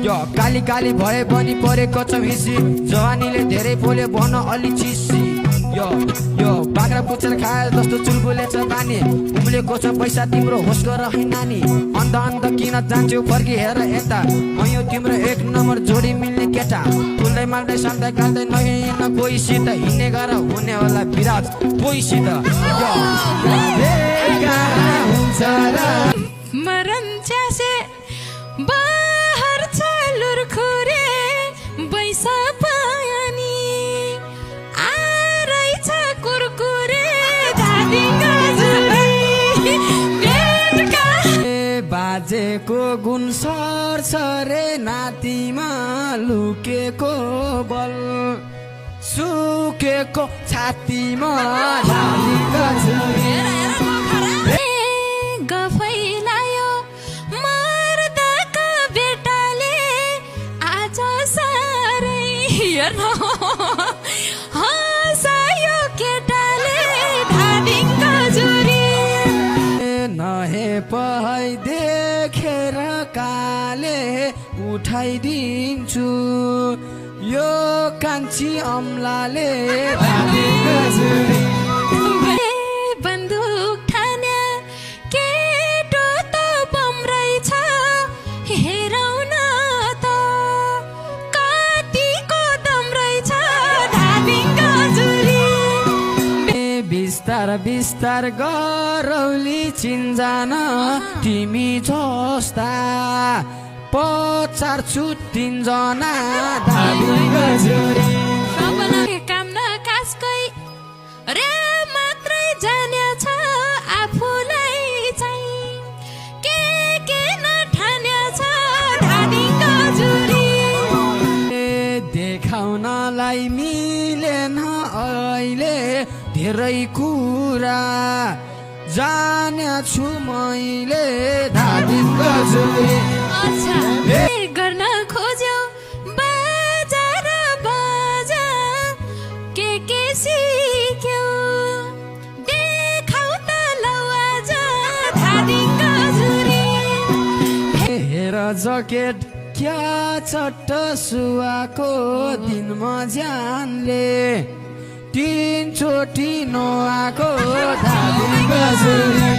यो काली काली भए पनि परेको छ हिसी जवानीले धेरै बोल्यो भन अलि चिसी यो यो बाख्रा पुच्छर खाए जस्तो चुलबुले छ बानी उम्लेको छ पैसा तिम्रो होस गर है नानी अन्त अन्त किन जान्थ्यौ फर्की हेर यता म यो तिम्रो एक नम्बर जोडी मिल्ने केटा फुल्दै माल्दै सम्दै गाल्दै नहिँड्न कोहीसित हिँड्ने गर हुने होला विराज कोहीसित हुन्छ र मरन च्यासे बाहर चालुर खुरे बैसा पानी आरै छ कुरकुरे धादी गाजुरी बेटका बाजेको गुण सरसरे नातिमा लुकेको बल सुकेको छातीमा धादी गाजुरी गफैलायो मर्दाका बेटाले आज सारै हेर्न हँसायो केटाले धादिङ गजुरी नहे पहै देखेर काले उठाइदिन्छु यो कान्छी अम्लाले धादिङ गजुरी बन्दुक ठान्या केटो त बम्रै छ हेरौ न त कतिको दम्रै छ धादिङ गजुरी बिस्तार बिस्तार गरौली चिन्जान तिमी जस्ता 50 छुट्टिन्जना धादिङ गजुरी सबैलाई काम न कासकै रे मात्रै जान्या छ आफूलाई चाहिँ के नठान्या छ धादिङ गजुरी देखाउनलाई मिलेन अहिले धेरै कुरा जान्या छु मैले धादिङ गजुरी अच्छा गर्न खोज्यौ बजार बजा के सिक्यौ देखाउ त लौ आज धादिङ गजुरी हेर जकेट क्या चट्ट सुवाको दिनमा ज्यानले 3 चोटि नआको धादिङ गजुरी